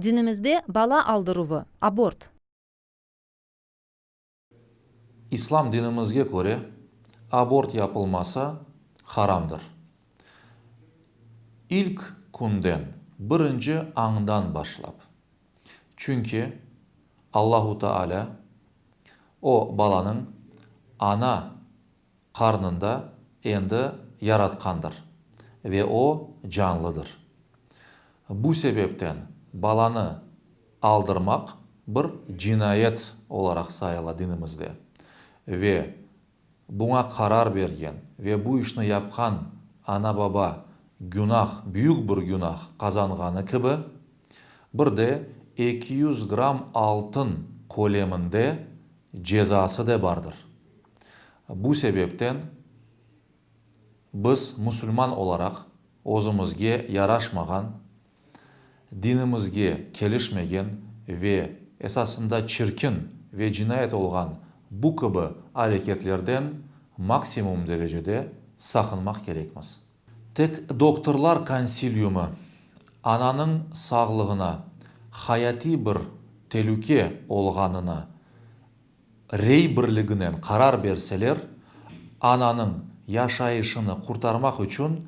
Dinimizde bala aldıruvı, abort. İslam dinimizge köre, abort yapılması haramdır. İlk künden, birinci añdan başlap. Çünki Allahu Teala o balanıñ ana qarnında endi yaratqandır ve o canlıdır. Bu sebepten balanı aldırmaq bir cinayet olaraq sayıla dinimizde ve buña qarar bergen ve bu işni yapqan ana-baba günah, büyük bir günah qazanğanı kibi, bir de 200 gramm altın köleminde cezası de bardır. Bu sebepten biz musulman olaraq özümizge yaraşmağan, dinimizge kelişmegen ve esasında çirkin ve cinayet olğan bu kibi areketlerden maksimum derecede saqınmaq kerekmiz. Tek doktorlar konsiliumı ananıñ sağlığına hayatiy bir telüke olğanını rey birliginen qarar berseler, ananıñ yaşayışını qurtarmaq içün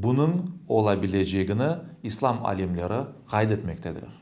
bunıñ olabilecegini islam alimleri qayd etmektedirler.